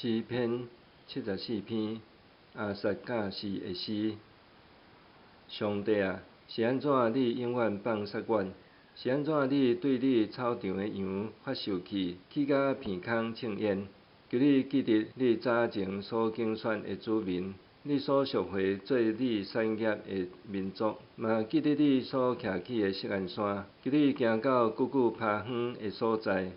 詩篇74篇，亞薩教示的詩。上帝啊，是按怎你永遠放殺阮？是按怎你對你草場的羊發受氣，氣甲鼻空衝煙？求你記得你早前所揀選的子民，你所贖回做你產業的民族，嘛記得你所徛起的錫安山。求你行到久久拍遠的所在，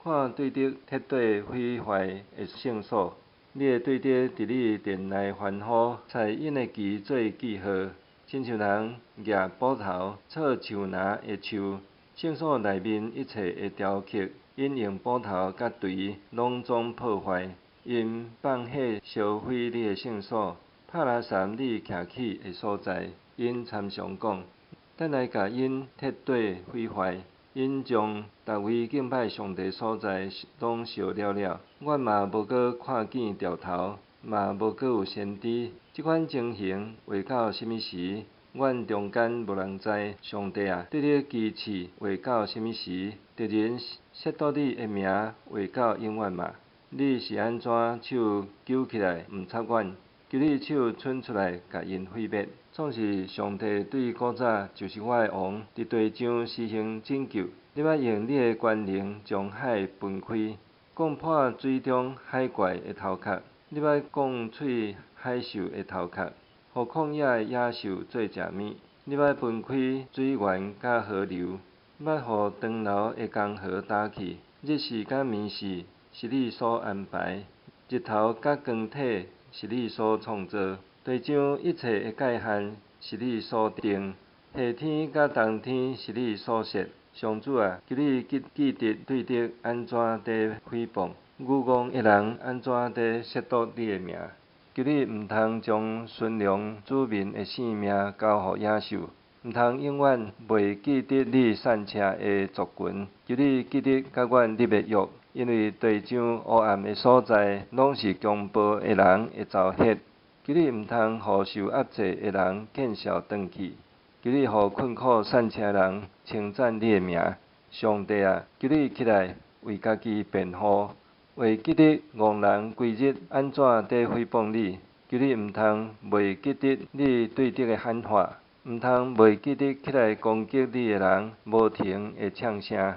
看對敵徹底毀壞的聖所。你的對敵佇你殿內歡呼，拆𪜶的旗做記號，親像人攑斧頭鑿樹林的樹。聖所內面一切的雕刻，𪜶用斧頭佮錘攏總破壞。𪜶放火燒毀你的聖所，拍拉毘你徛起的所在。𪜶參詳講：咱來共𪜶徹底毀壞。𪜶將逐位敬拜上帝所在攏燒了了，阮嘛無閣看見兆頭，嘛無閣有先知。這款情形會到啥物時？阮中間無人知。上帝啊，對你機智會到啥物時？敵人褻瀆你的名會到永遠嗎？你是按怎手舉起來毋插阮？求你手伸出來，共𪜶毀滅。創是上帝對古早就是我的王，佇地上施行拯救。你捌用你的權能將海分開，摃破水中海怪的頭殼。你捌摃碎海獸的頭殼，予曠野的野獸做食物。你捌分開水源佮河流，捌予長流的江河焦去。日時佮暝時是你所安排，日頭佮光體是你所創造。地上一切的界限是你所定，夏天佮冬天是你所設。上主啊，求你記記得對敵按怎佇誹謗，愚戇的人按怎佇褻瀆你的名。求你毋通將馴良子民的性命交予野獸，毋通永遠袂記得你散赤的族群。求你記得佮阮立的約，因為地上黑暗的所在，攏是強暴的人的巢穴。求你毋通予受壓制的人見笑轉去，求你予困苦散赤的人稱讚你的名。上帝啊，求你起來為家己辯護，會記得戇人規日按怎佇誹謗你。求你毋通袂記得你對敵的喊話，毋通袂記得起來攻擊你的人無停的嗆聲。